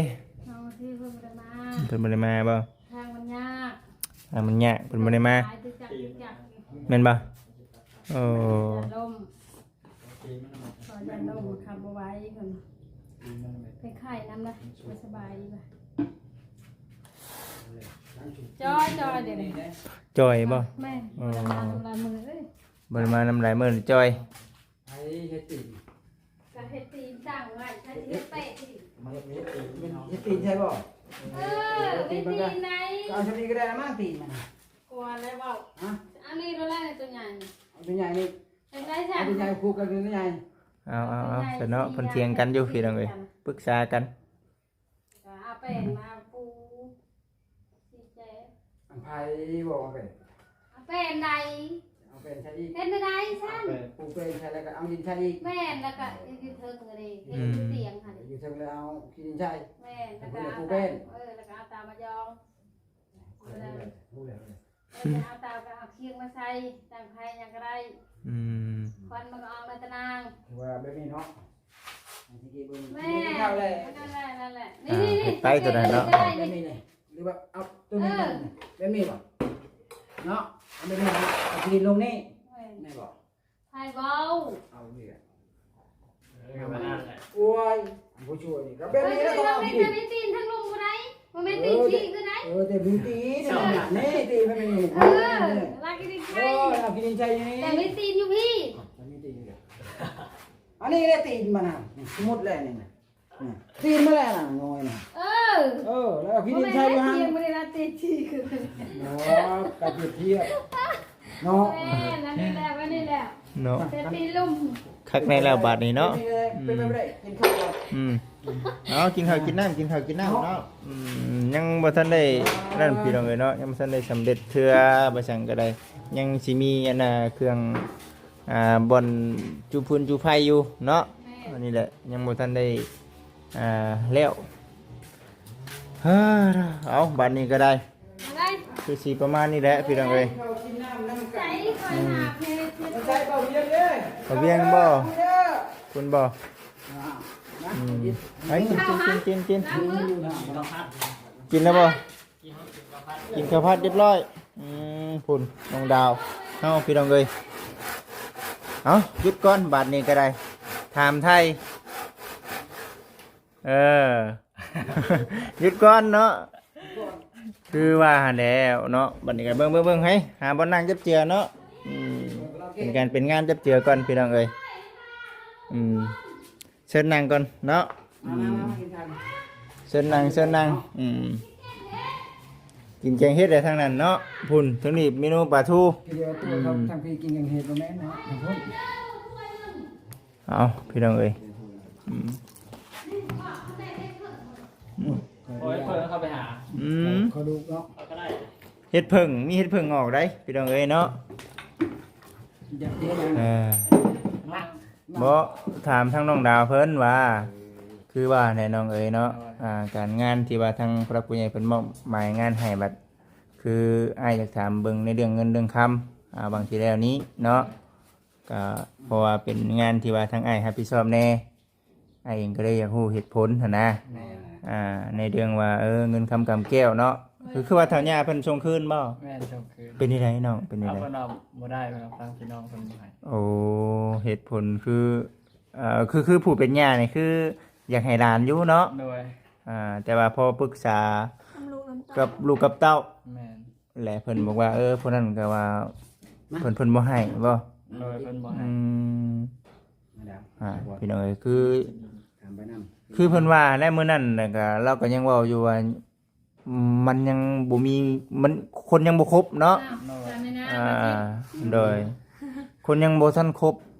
ນ້ອງໂອທີເພິ່ນບໍ່ໄດ້ມາ. ເພິ່ນບໍ່ໄດ້ມາບໍ່? ທາງມັນຍາກ. ທາງມັນຍາກ ເພິ່ນບໍ່ໄດ້ມາ. ແມ່ນບໍ່? ໂອ້ ຢ້ານລົມ ຂໍຢ້ານລົມ ຂັບບໍ່ໄຫວເພິ່ນ. ໄປໄຂ້ນຳນະ ບໍ່ສະບາຍອີກ. ຈ່ອຍໆ ດຽວນີ້ ຈ່ອຍບໍ່? ແມ່ນ. ອໍ ບໍ່ໄດ້ມານຳຫຼາຍມື້ເລີຍ. ບໍ່ໄດ້ມານຳຫຼາຍມື້ ຈ່ອຍ. ໃຜເຮັດຕີນ? ກໍເຮັດຕີນຕັ້ງໄວ້ ໃຜຊິເຮັດແປະອີກ? ມາເຮັດ ເຮັດຕີນ ເຮັດຕີນໃຊ່ບໍ່? ເອີ ເຮັດຕີນໃດ໋. ກໍເອົາຊຳນີ້ກໍໄດ້ລະມັ້ງ ຕີນມັນ. ກໍແລ້ວເວົ້າ. ຮະ? ອັນນີ້ໂລດແລ້ວ ຕົວໃຫຍ່ ເອົາຕົວໃຫຍ່ນີ້. ຈັ່ງໃດຊັ້ນ? ເອົາຕົວໃຫຍ່ຄູ່ກັບຕົວໃຫຍ່. ເອົາ ເອົາ ເອົາ ຊັ້ນເນາະ. ເພິ່ນຖຽງກັນຢູ່ພີ່ນ້ອງເອີຍ ປຶກສາກັນ. ກໍເອົາແປ້ນມາປູ ຊິແຈະ. ອັນໃຜບອກວ່າແປ້ນ? ເອົາແປ້ນໃດ? ເອົາແປ້ນໃສ່ອີກ. ເຮັດແນວໃດຊັ້ນ? ເອົາແປ້ນ ປູແປ້ນໃສ່ ແລ້ວກໍເອົາດິນໃສ່ອີກ. ແມ່ນ. ແລ້ວກໍຢູ່ເທິງນີ້ ອືມ ຢູ່ຕຽງຫັ້ນ ຢູ່ເທິງແລ້ວເອົາຂີ້ດິນໃສ່. ແມ່ນ. ແລ້ວກໍເອົາ ປູແປ້ນ. ເອີ ແລ້ວກໍເອົາຕາມາຢອງ. ຮູ້ແລ້ວ ຮູ້ແລ້ວ ເອີ ເອົາເຕົາກໍເອົາຄຽງມາໃສ່ ຕັ້ງໄຟຫຍັງກໍໄດ້. ອືມ ຄວັນມັນກໍອອກໃນຕາໜ່າງ. ຄືວ່າແບບນີ້ເນາະ. ແມ່ນ. ນັ້ນແຫຼະ ນັ້ນແຫຼະ ນີ້ ອ່າ ນີ້ ນີ້ ໄປຕົວນັ້ນເນາະ. ແບບນີ້ນີ້ ຫຼືວ່າເອົາຕົວນີ້ ເອີ ແບບນີ້ບໍ່ເນາະ? ເອົາແບບນີ້ ເອົາທີ່ດິນລົງນີ້. ແມ່ນ ແມ່ນບໍ່? ໃຜເວົ້າ? ເອົານີ້ແຫຼະ ເອີ ປະມານນັ້ນແຫຼະ. ໂອ້ຍ ຜູ້ຊ່ວຍນີ້ກໍແບບນີ້ແຫຼະ. ກໍເອົາທີ່ດິນ ແຕ່ມີຕີນທາງລຸ່ມບໍ່ໄດ້ ບໍ່ແມ່ນຕີນຂີ້ຄືໃດ. ເອີ ແຕ່ມີຕີນ ນີ້ຕີນມັນນີ້. ເອີ ລາກກິນດິນໃສ່. ໂອ້ຍ ລາກກິນດິນໃສ່ຢູ່ນີ້ ແຕ່ມີຕີນຢູ່ພີ້. ແຕ່ມີຕີນຢູ່ ອັນນີ້ແຫຼະຕີນມັນນະ ສົມມຸດແຫຼະນີ້ນະ. ອືມ ຕີນມາແລ້ວນະ ງອຍນະ. ເອີ ເອີ ແລ້ວກໍທີ່ດິນໃສ່ຢູ່ຫັ້ນ. ບໍ່ແມ່ນຕີນ ບໍ່ໄດ້ວ່າຕີນຂີ້ຄື. ອໍ ກະຈຽບທຽບເນາະ. ແມ່ນ ອັນນີ້ແຫຼະ ອັນນີ້ແຫຼະເນາະ. ແຕ່ຕີນລຸ່ມ ຄັກແນ່ແລ້ວບາດນີ້ເນາະ. ເປັນໄປບໍ່ໄດ້ ອືມ ກິນເຂົ້າກ່ອນ. ອືມ ເອົາ ກິນເຂົ້າກິນນ້ຳ ກິນເຂົ້າກິນນ້ຳເນາະ. ອືມ ຍັງບໍ່ທັນໄດ້ນັ້ນ ພີ່ນ້ອງເອີຍເນາະ ຍັງບໍ່ທັນໄດ້ສຳເລັດເທື່ອ ບໍ່ສັງກໍໄດ້ ຍັງຊິມີອັນນ່າ ເຄື່ອງ ອ່າ ບ່ອນຈຸຟືນຈຸໄຟຢູ່ເນາະ. ແມ່ນ. ອັນນີ້ແຫຼະ ຍັງບໍ່ທັນໄດ້ ອ່າ ແລ້ວ. ເອີ ເອົາ ບາດນີ້ກໍໄດ້ ມາໄດ້ ຄືຊິປະມານນີ້ແຫຼະ ພີ່ນ້ອງເອີຍ. ໃສ່ ອືມ ຂ້ອຍຫາເຮັດ ໃສ່ເບົາວຽງເດ້. ເບົາວຽງບໍ່? ເອົາເດີ ຄຸນບໍ່? ອ່າ ອືມ ໄປ ກິນ ກິນ ກິນ ກິນ ກິນ ກິນແລ້ວບໍ່? ກິນເຂົ້າຜັດຮຽບຮ້ອຍ. ອືມ ພຸ້ນ ນ້ອງດາວເຮົາ ພີ່ນ້ອງເອີຍ. ເອົາ ຢຸດກ່ອນ ບາດນີ້ກໍໄດ້ ຖາມໄຖ່. ເອີ ຢຸດກ່ອນເນາະ ຄືວ່າຫັ້ນແຫຼະເນາະ. ບາດນີ້ກໍເບິ່ງ ເບິ່ງ ເບິ່ງ ໃຫ້ຫາບ່ອນນັ່ງຈັບເຈືອເນາະ. ອືມ ເປັນການເປັນງານຈັບເຈືອກ່ອນ ພີ່ນ້ອງເອີຍ. ອືມ ເຊີນນັ່ງກ່ອນເນາະ. ອືມ ເຊີນນັ່ງ ເຊີນນັ່ງ. ອືມ ກິນແກງເຫັດໄດ້ທາງນັ້ນເນາະ. ພຸ້ນ ທາງນີ້ເມນູປາທູ. ອືມ ທາງພີ້ກິນແກງເຫັດບໍ່ແມ່ນເນາະ. ເອົາ ພີ່ນ້ອງເອີຍ. ອືມ ອືມ ໂອ້ຍ ເພິ່ນເຂົ້າໄປຫາ. ອືມ ເຂົາດຸເນາະ. ເຮົາກໍໄດ້ ເຫັດເຜິ້ງ ມີເຫັດເຜິ້ງອອກໄດ໋ ພີ່ນ້ອງເອີຍເນາະ. ຢາກເຫັນ ເອີ ບໍ່ ຖາມທາງນ້ອງດາວເພິ່ນວ່າ ຄືວ່າແຫຼະນ້ອງເອີຍເນາະ. ອ່າ ການງານທີ່ວ່າທາງຜູ້ຫຼັກຜູ້ໃຫຍ່ເພິ່ນມອບໝາຍງານໃຫ້ ບັດຄືອ້າຍຢາກຖາມເບິ່ງໃນເລື່ອງເງິນເລື່ອງຄຳ ອ່າ ຫວ່າງທີ່ແລ້ວນີ້ເນາະ. ກໍເພາະວ່າເປັນງານທີ່ວ່າທາງອ້າຍຮັບຜິດຊອບແດ່ ອ້າຍເອງກໍເລີຍຢາກຮູ້ເຫດຜົນຫັ້ນນະ. ແມ່ນ. ອ່າ ໃນເລື່ອງວ່າ ເອີ ເງິນຄຳກຳແກ້ວເນາະ. ຄື ຄືວ່າເຖົ້າຍ່າເພິ່ນສົ່ງຄືນບໍ່? ແມ່ນ ສົ່ງຄືນ. ເປັນຈັ່ງໃດນ້ອງ ເປັນຈັ່ງໃດ? ເອົາ ເພິ່ນວ່າບໍ່ໄດ້ ເພິ່ນເອົາທາງພີ່ນ້ອງເພິ່ນໃຫ້. ໂອ້ ເຫດຜົນຄື ເອີ ຄື ຄືຜູ້ເປັນຍ່ານີ້ຄືຢາກໃຫ້ຫຼານຢູ່ເນາະ. ໂດຍ. ອ່າ ແຕ່ວ່າພໍປຶກສາ ກັບລູກກັບເຕົ້າ ແມ່ນ ແລະ ເພິ່ນບອກວ່າ ເອີ ຜູ້ນັ້ນກໍວ່າ ມາ ເພິ່ນ ເພິ່ນບໍ່ໃຫ້ບໍ່? ໂດຍ ເພິ່ນບໍ່ໃຫ້. ອືມ ມາດາມ ອ່າ ພີ່ນ້ອງເອີຍ ຄື ໄປນຳ ຄືເພິ່ນວ່າແຫຼະ ມື້ນັ້ນນະ ກະ ລາວກໍຍັງເວົ້າຢູ່ວ່າ ມັນຍັງບໍ່ມີ ມັນ ຄົນຍັງບໍ່ຄົບເນາະ. ອ້າວ ໂດຍ ແມ່ນຫຍັງ ອ່າ ວ່າຊິ ໂດຍ ຄົນຍັງບໍ່ທັນຄົບ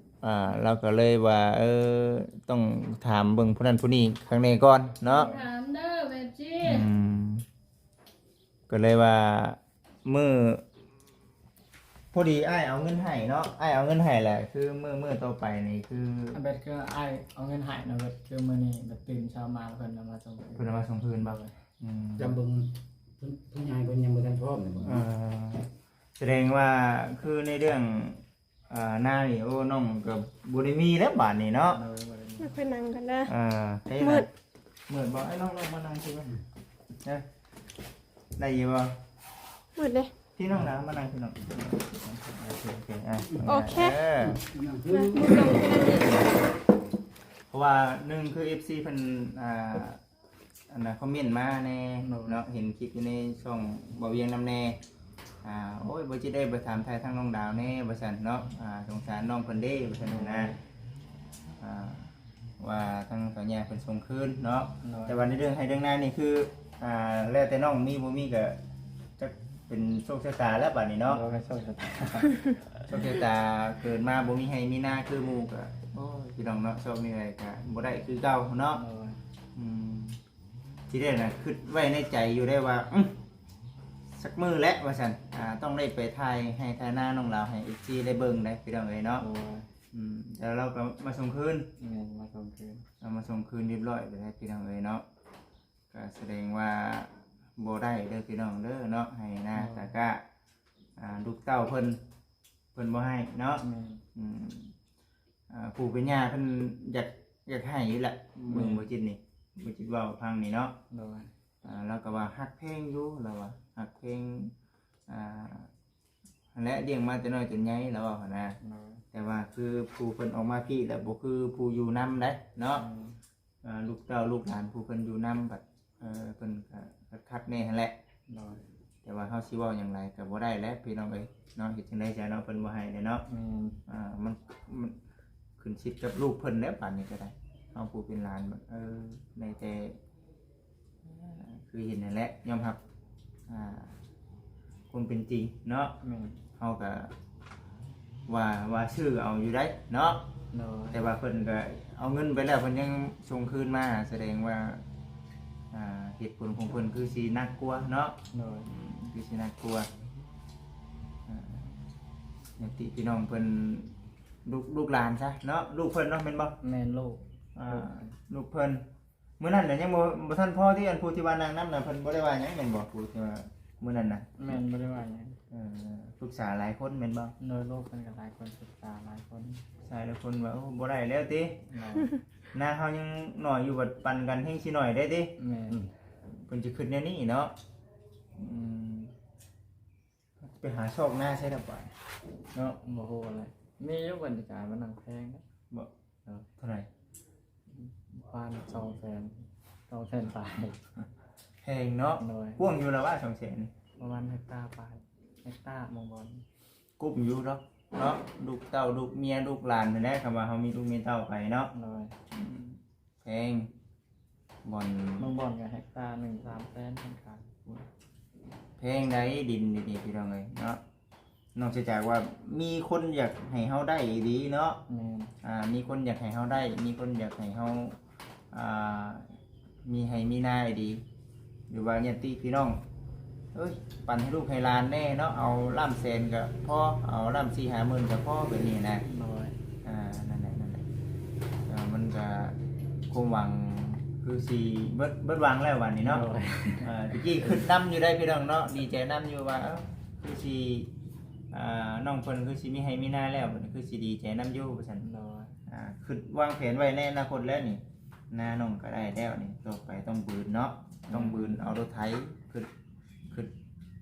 ອ່າ ລາວກໍເລີຍວ່າ ເອີ ຕ້ອງຖາມເບິ່ງຜູ້ນັ້ນຜູ້ນີ້ຂ້າງໃນກ່ອນເນາະ. ຖາມເດີ ເອັຟຊີ ອືມ ກໍເລີຍວ່າ ມື້ ພໍດີອ້າຍເອົາເງິນໃຫ້ເນາະ ອ້າຍເອົາເງິນໃຫ້ແຫຼະ ຄືມື້ ມື້ຕໍ່ໄປນີ້ຄື ອັນເບັດຄືອ້າຍເອົາເງິນໃຫ້ນະເບັດ ຄືມື້ນີ້ແບບຕື່ນເຊົ້າມາເພິ່ນເອົາມາສົ່ງຄືນ ເພິ່ນເອົາມາສົ່ງຄືນບໍ່? ໂດຍ ອືມ ຈຳເບິ່ງ ເພິ່ນ ເພິ່ນຍາຍເພິ່ນຍັງບໍ່ທັນພ້ອມແມ່ນບໍ່? ເອີ ສະແດງວ່າຄືໃນເລື່ອງ ອ່າ ນານີ້ ໂອ້ ນ້ອງກໍບໍ່ໄດ້ມີແລ້ວບາດນີ້ເນາະ. ໂດຍ ບໍ່ໄດ້ມີ ມາໄປນັ່ງກັນເດີ. ອ່າ ເອີ ເຮັດ ມືດ ມືດບໍ່? ອ້າຍນ້ອງ ນ້ອງມານັ່ງທີ່ມັນ ເອີ ໄດ້ຢູ່ບໍ່? ມືດເດ້ ທີ່ນ້ອງນາງມານັ່ງທີ່ນ້ອງ ໂອເຄ ໂອເຄ ອ່າ ໂອເຄ ເອີ ມາ ມືດລົງທີ່ນັ້ນອີກ ເພາະວ່າໜຶ່ງຄື ເອັຟຊີ ເພິ່ນ ອ່າ ອັນນ່າ ຄອມເມັນມາແດ່ ໂດຍ ເນາະ ເຫັນຄລິບຢູ່ໃນຊ່ອງບ່າວວຽງນຳແດ່ ອ່າ ໂອ້ຍ ບໍ່ຈິດເອີຍ ໄປຖາມໄຖ່ທາງນ້ອງດາວແດ່ ວ່າຊັ້ນເນາະ ອ່າ ສົງສານນ້ອງເພິ່ນເດ້ ວ່າຊັ້ນນະ ໂດຍ ອ່າ ວ່າທາງເຖົ້າຍ່າເພິ່ນສົ່ງຄືນເນາະ ໂດຍ ແຕ່ວ່າໃນເລື່ອງໄຮ່ເລື່ອງນານີ້ຄື ອ່າ ແລ້ວແຕ່ນ້ອງມີບໍ່ມີກໍຈັກເປັນໂຊກຊະຕາແລ້ວບາດນີ້ເນາະ ໂດຍ ໂຊກຊະຕາ ໂຊກຊະຕາ ເກີດມາບໍ່ມີໄຮ່ມີນາຄືໝູ່ກໍ ໂອ້ຍ ພີ່ນ້ອງເນາະ ຊອກແນວໃດກໍບໍ່ໄດ້ຄືເກົ່າເນາະ ໂດຍ ອືມ ທີແລກນະ ຄິດໄວ້ໃນໃຈຢູ່ໄດ້ວ່າ ອື ສັກມື້ແຫຼະ ວ່າຊັ້ນ ອ່າ ຕ້ອງໄດ້ໄປຖ່າຍໄຮ່ຖ່າຍນານ້ອງລາວໃຫ້ ເອັຟຊີ ໄດ້ເບິ່ງໄດ໋ ພີ່ນ້ອງເອີຍເນາະ ໂດຍ ອືມ ແລ້ວລາວກໍມາສົ່ງຄືນ ແມ່ນ ມາສົ່ງຄືນ ເອົາມາສົ່ງຄືນຮຽບຮ້ອຍໄປແລ້ວ ພີ່ນ້ອງເອີຍເນາະ ກໍສະແດງວ່າບໍ່ໄດ້ເດີ ພີ່ນ້ອງເດີເນາະ ໄຮ່ນາ ໂດຍ ຕາກ້າ ອ່າ ລູກເຕົ້າເພິ່ນ ເພິ່ນບໍ່ໃຫ້ເນາະ ແມ່ນ ອືມ ອ່າ ຜູ້ເປັນຍ່າເພິ່ນຢາກ ຢາກໃຫ້ຢູ່ແຫຼະ ແມ່ນ ເບິ່ງບໍ່ຈິດນີ້ ບໍ່ຈິດເວົ້າພັງນີ້ເນາະ ໂດຍ ອ່າ ລາວກໍວ່າຮັກແພງຢູ່ ລາວວ່າຮັກແພງ ອ່າ ຫັ້ນແຫຼະ ລ້ຽງມາແຕ່ນ້ອຍຈົນໃຫຍ່ ລາວວ່າຫັ້ນນະ ໂດຍ ແຕ່ວ່າຄືຜູ້ເພິ່ນອອກມາພີ້ແລ້ວ ບໍ່ຄືຜູ້ຢູ່ນຳໃດ໋ເນາະ ແມ່ນ ອ່າ ລູກເຕົ້າລູກຫຼານຜູ້ເພິ່ນຢູ່ນຳ ບັດ ເອີ ເພິ່ນກໍຂັດໆແດ່ຫັ້ນແຫຼະ ໂດຍ ແຕ່ວ່າເຮົາຊິເວົ້າຫຍັງຫຼາຍກໍບໍ່ໄດ້ແຫຼະ ພີ່ນ້ອງເອີຍເນາະ ເຮັດຈັ່ງໃດຊະເນາະ ເພິ່ນບໍ່ໃຫ້ແຫຼະເນາະ ແມ່ນ ອ່າ ມັນ ມັນຂຶ້ນສິດກັບລູກເພິ່ນແລ້ວ ບາດນີ້ກໍໄດ້ ເຮົາຜູ້ເປັນຫຼານ ເອີ ໄດ້ແຕ່ ຄືເຫັນຫັ້ນແຫຼະ ຍອມຮັບ ອ່າ ຄວາມເປັນຈິງເນາະ ແມ່ນ ເຮົາກໍວ່າ ວ່າຊື້ເອົາຢູ່ໃດ໋ເນາະ ໂດຍ ແຕ່ວ່າເພິ່ນກໍເອົາເງິນໄປແລ້ວ ເພິ່ນຍັງສົ່ງຄືນມາ ສະແດງວ່າ ອ່າ ເຫດຜົນຂອງເພິ່ນຄືຊິໜັກກວ່າເນາະ ໂດຍ ອືມ ຄືຊິໜັກກວ່າ ອ່າ ຍາດຕິພີ່ນ້ອງເພິ່ນ ລູກ ລູກຫຼານຊະເນາະ ລູກເພິ່ນເນາະ ແມ່ນບໍ່? ແມ່ນ ລູກ ອ່າ ລູກເພິ່ນ ມື້ນັ້ນນະຍັງບໍ່ ບໍ່ທັນພໍທີ່ ອັນຜູ້ທີ່ວ່ານັ່ງນຳນະ ເພິ່ນບໍ່ໄດ້ວ່າຫຍັງແມ່ນບໍ່? ຜູ້ທີ່ວ່າມື້ນັ້ນນະ ແມ່ນ ບໍ່ໄດ້ວ່າຫຍັງ ເອີ ປຶກສາຫຼາຍຄົນແມ່ນບໍ່? ໂດຍ ລູກເພິ່ນກໍຫຼາຍຄົນ ປຶກສາຫຼາຍຄົນ ປຶກສາຫຼາຍຄົນວ່າ ໂອ້ ບໍ່ໄດ້ແລ້ວຕິ ໂດຍ ນາເຮົາຍັງໜ້ອຍຢູ່ ບັດປັນກັນແຮງຊິໜ້ອຍໄດ້ຕິ ແມ່ນ ອືມ ເພິ່ນຊິຄິດແນວນີ້ເນາະ ອືມ ໄປຫາຊອກນາໃສລະບາດເນາະ ບໍ່ຮູ້ແຫຼະ ມີຢູ່ ເພິ່ນຈະກາຍມານັ່ງແພງເດ້ ບໍ່ ເອີ ເທົ່າໃດ? ປະມານສອງແສນ ສອງແສນປາຍ ແພງເນາະ ໂດຍ ກວ້າງຢູ່ລະວ່າ ສອງແສນ ປະມານເຮັກຕາປາຍ ເຮັກຕາໝ່ອງບ່ອນ ກຸ້ມຢູ່ດອກເນາະ ລູກເຕົ້າລູກເມຍລູກຫຼານຫັ້ນແຫຼະ ຄຳວ່າເຮົາມີລູກມີເຕົ້າໄປເນາະ ໂດຍ ອືມ ແພງ ບ່ອນ ບາງບ່ອນກໍເຮັກຕາໜຶ່ງສາມແສນ ເພິ່ນຂາຍ ແພງໃດ໋ ດິນດີໆ ພີ່ນ້ອງເອີຍເນາະ ນອກເສຍຈາກວ່າມີຄົນຢາກໃຫ້ເຮົາໄດ້ອີ່ຫຼີເນາະ ແມ່ນ ອ່າ ມີຄົນຢາກໃຫ້ເຮົາໄດ້ ມີຄົນຢາກໃຫ້ເຮົາ ອ່າ ມີໄຮ່ມີນາອີ່ຫຼີ ຫຼືວ່າຍາດຕິພີ່ນ້ອງ ເອີຍ ປັນໃຫ້ລູກໃຫ້ຫຼານແດ່ເນາະ ເອົາລ້ານແສນກໍພໍ ເອົາລ້ານສີ່ຫ້າໝື່ນກໍພໍ ແບບນີ້ນະ ໂດຍ ອ່າ ນັ້ນແຫຼະ ນັ້ນແຫຼະ ເອີ ມັນກໍຄວາມຫວັງຄືຊິເບິດ ເບິດຫວັງແລ້ວບາດນີ້ເນາະ ໂດຍ ເອີ ຕະກີ້ຄຶດນຳຢູ່ໄດ໋ພີ່ນ້ອງເນາະ ດີໃຈນຳຢູ່ວ່າ ເອີ ຄືຊິ ອ່າ ນ້ອງເພິ່ນຄືຊິມີໄຮ່ມີນາແລ້ວ ບາດນີ້ຄືຊິດີໃຈນຳຢູ່ວ່າຊັ້ນ ໂດຍ ອ່າ ຄຶດວາງແຜນໄວ້ໃນອະນາຄົດແລ້ວນີ້ ນານ້ອງກໍໄດ້ແລ້ວນີ້ ຕໍ່ໄປຕ້ອງບືນເນາະ ຕ້ອງບືນເອົາລົດໄຖ ຄຶດ ຄຶດ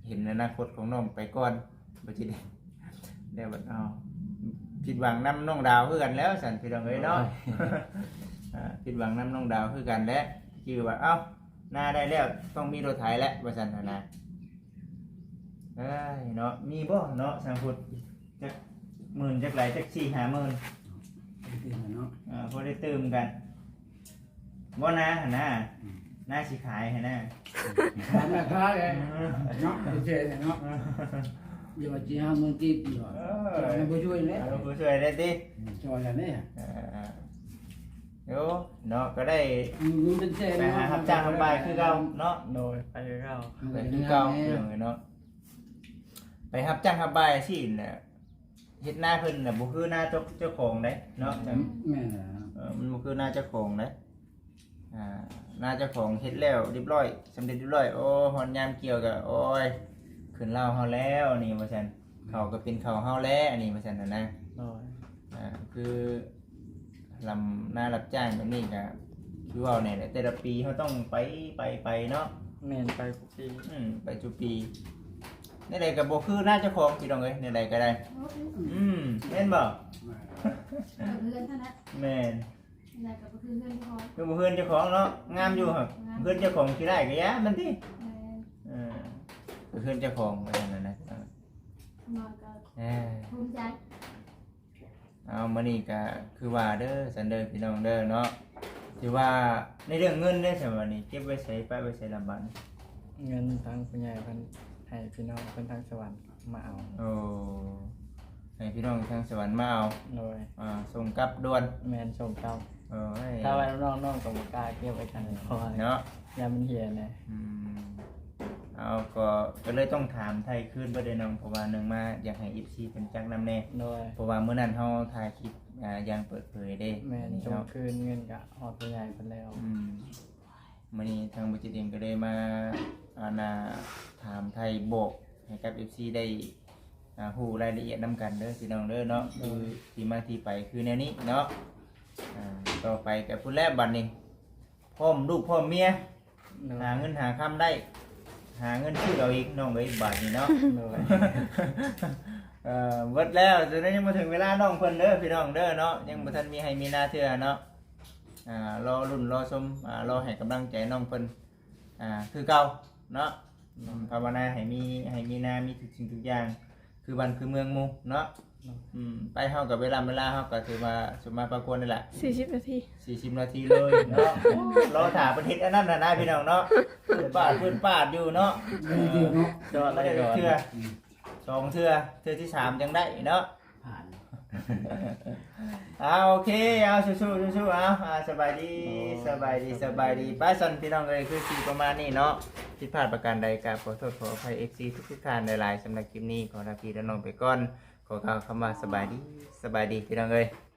ເຫັນອະນາຄົດຂອງນ້ອງໄປກ່ອນ ບໍ່ຊິໄດ້ ແລ້ວບັດເອົາ ຜິດຫວັງນຳນ້ອງດາວຄືກັນແລ້ວຊັ້ນ ພີ່ນ້ອງເອີຍເນາະ ໂດຍ ອ່າ ຜິດຫວັງນຳນ້ອງດາວຄືກັນແຫຼະ ຄືວ່າ ເອົ້າ ນາໄດ້ແລ້ວ ຕ້ອງມີລົດໄຖແຫຼະ ວ່າຊັ້ນຫັ້ນນະ ເອີຍເນາະ ມີບໍ່ເນາະ ຊ່າງພຸດ ຈັກໝື່ນ ຈັກຫຼາຍ ຈັກສີ່ຫ້າໝື່ນ ເອີ ພໍໄດ້ຕື່ມກັນ ບໍ່ນາຫັ້ນນະ ອືມ ນາຊິຂາຍຫັ້ນນະ ຖາມລາຄາແຫຼະເນາະ ເປັນແສນເນາະ ຢ່າວ່າຊິຫ້າໝື່ນກີບ ເອີ ເອົາຜູ້ຊ່ວຍແຫຼະ ເອົາຜູ້ຊ່ວຍໄດ້ຕິ ອືມ ຊ່ອຍແລ້ວນີ້ ເອີ ໂອ້ ເນາະ ກໍໄດ້ ອືມ ເປັນແສນ ໄປຫາຮັບຈ້າງຮັບບາຍຄືເກົ່າເນາະ ໂດຍ ໄປຄືເກົ່າ ໄປຄືເກົ່າ ເອີ ເນາະ ໄປຮັບຈ້າງຮັບບາຍຊີ້ນະ ເຮັດນາເພິ່ນນະ ບໍ່ຄືນາເຈົ້າ ເຈົ້າຂອງໃດເນາະ ອືມ ແມ່ນແລ້ວ ເອີ ມັນບໍ່ຄືນາເຈົ້າຂອງໃດ ອ່າ ນາເຈົ້າຂອງເຮັດແລ້ວຮຽບຮ້ອຍ ສຳເລັດຮຽບຮ້ອຍ ໂອ້ ຮອດຍາມກ່ຽວກໍ ໂອ້ຍ ຂຶ້ນເລົ້າເຮົາແລ້ວນີ້ວ່າຊັ້ນ ເຂົ້າກໍເປັນເຂົ້າເຮົາແລ້ວນີ້ວ່າຊັ້ນນະ ໂດຍ ອ່າ ຄື ລຳນາຮັບຈ້າງແບບນີ້ກໍຄືເວົ້າແນ່ແຫຼະ ແຕ່ລະປີເຮົາຕ້ອງໄປ ໄປ ໄປເນາະ ແມ່ນ ໄປທຸກປີ ອືມ ໄປທຸກປີ ແນວໃດກໍບໍ່ຄືນາເຈົ້າຂອງ ພີ່ນ້ອງເອີຍ ແນວໃດກໍໄດ້ ອືມ ອືມ ແມ່ນບໍ່? ແມ່ນ ເຮືອນເທົ່ານັ້ນ ແມ່ນ ແນວໃດກໍບໍ່ຄືເຮືອນເຈົ້າຂອງ ຄືບໍ່ເຮືອນເຈົ້າຂອງເນາະ ງາມຢູ່ ງາມ ເຮືອນເຈົ້າຂອງຂີ້ຮ້າຍກໍຢ່າມັນຕິ ແມ່ນ ເອີ ຄືເຮືອນເຈົ້າຂອງວ່າຊັ້ນນະ ນ້ອຍກໍ ເອີ ພູມໃຈ ເອົາ ມື້ນີ້ກໍຄືວ່າເດີ ຊັ້ນເດີ ພີ່ນ້ອງເດີເນາະ ຖືວ່າໃນເລື່ອງເງິນເດ້ ຊັ້ນບາດນີ້ ເກັບໄວ້ໃສ ປະໄວ້ໃສລະບາດນີ້ ເງິນທາງຜູ້ໃຫຍ່ເພິ່ນໃຫ້ພີ່ນ້ອງເພິ່ນທາງສະຫວັນມາເອົາ ໂອ້ ໃຫ້ພີ່ນ້ອງທາງສະຫວັນມາເອົາ ໂດຍ ອ່າ ສົ່ງກັບດ່ວນ ແມ່ນ ສົ່ງກັບ ໂອ້ຍ ຖ້າວ່ານ້ອງ ນ້ອງກໍບໍ່ກ້າເກັບໄວ້ກັນ ເພາະວ່າ ເນາະ ຢ້ານມັນເຫຍແດ່ ອືມ ເອົາ ກໍ ກໍເລີຍຕ້ອງຖາມໄຖ່ຄືນເບິດເດ້ນ້ອງ ເພາະວ່າໜຶ່ງມາຢາກໃຫ້ເອັຟຊີເພິ່ນຈັກນຳແດ່ ໂດຍ ເພາະວ່າມື້ນັ້ນເຮົາຖ່າຍຄລິບ ອ່າ ຢ່າງເປີດເຜີຍເດ້ ແມ່ນ ສົ່ງຄືນເງິນກະຮອດຜູ້ໃຫຍ່ເພິ່ນແລ້ວ ອືມ ມື້ນີ້ທາງບໍ່ຈິດເອງກໍເລີຍມາ ອັນນ່າ ຖາມໄຖ່ບອກໃຫ້ກັບເອັຟຊີໄດ້ ອ່າ ຮູ້ລາຍລະອຽດນຳກັນເດີ ພີ່ນ້ອງເດີເນາະ ໂດຍ ຄືທີ່ມາທີ່ໄປຄືແນວນີ້ເນາະ ອ່າ ຕໍ່ໄປກໍພຸ້ນແຫຼະ ບັດນີ້ ພ້ອມລູກພ້ອມເມຍ ໂດຍ ຫາເງິນຫາຄຳໄດ້ ຫາເງິນຊື້ເອົາອີກ ນ້ອງເອີຍ ບາດນີ້ເນາະ ໂດຍ ເອີ ເບິດແລ້ວ ຈະໄດ້ຍັງບໍ່ເຖິງເວລານ້ອງເພິ່ນເດີ ພີ່ນ້ອງເດີເນາະ ຍັງບໍ່ທັນມີໄຮ່ມີນາເທື່ອເນາະ ອ່າ ລໍລຸ້ນລໍຊົມ ອ່າ ລໍໃຫ້ກຳລັງໃຈນ້ອງເພິ່ນ ອ່າ ຄືເກົ່າເນາະ ອືມ ພາວະນາໃຫ້ມີໄຮ່ມີນາ ມີທຸກສິ່ງທຸກຢ່າງ ຄືບ້ານຄືເມືອງໝູ່ເນາະ ເນາະ ອືມ ໄປເຮົາກໍເວລາ ເວລາເຮົາກໍຖືວ່າສົມມາພາຄວນນີ້ແຫຼະ ສີ່ສິບນາທີ ສີ່ສິບນາທີເລີຍເນາະ ລໍຖ້າເພິ່ນເຮັດອັນນັ້ນນະ ພີ່ນ້ອງເນາະ ປາດ ປາດຢູ່ເນາະ ເອີ ເນາະ ຈອດເລີຍ ເທື່ອ ອືມ ສອງເທື່ອ ເທື່ອທີສາມຈັ່ງໄດ້ເນາະ ຜ່ານ ອ່າ ໂອເຄ ເອົາ ສູ້ໆ ສູ້ໆ ເອົາ ອ່າ ສະບາຍດີ ໂອ້ ສະບາຍດີ ສະບາຍດີ ສະບາຍດີ ໄປຊັ້ນ ພີ່ນ້ອງເອີຍ ຄືຊິປະມານນີ້ເນາະ ຜິດພາດປະການໃດກໍຂໍໂທດຂໍອະໄພເອັຟຊີທຸກໆທ່ານຫຼາຍໆ ສຳລັບຄລິບນີ້ ຂໍລາພີ່ລານ້ອງໄປກ່ອນ ຂໍກ່າວຄຳວ່າ ສະບາຍດີ ສະບາຍດີ ພີ່ນ້ອງເອີຍ.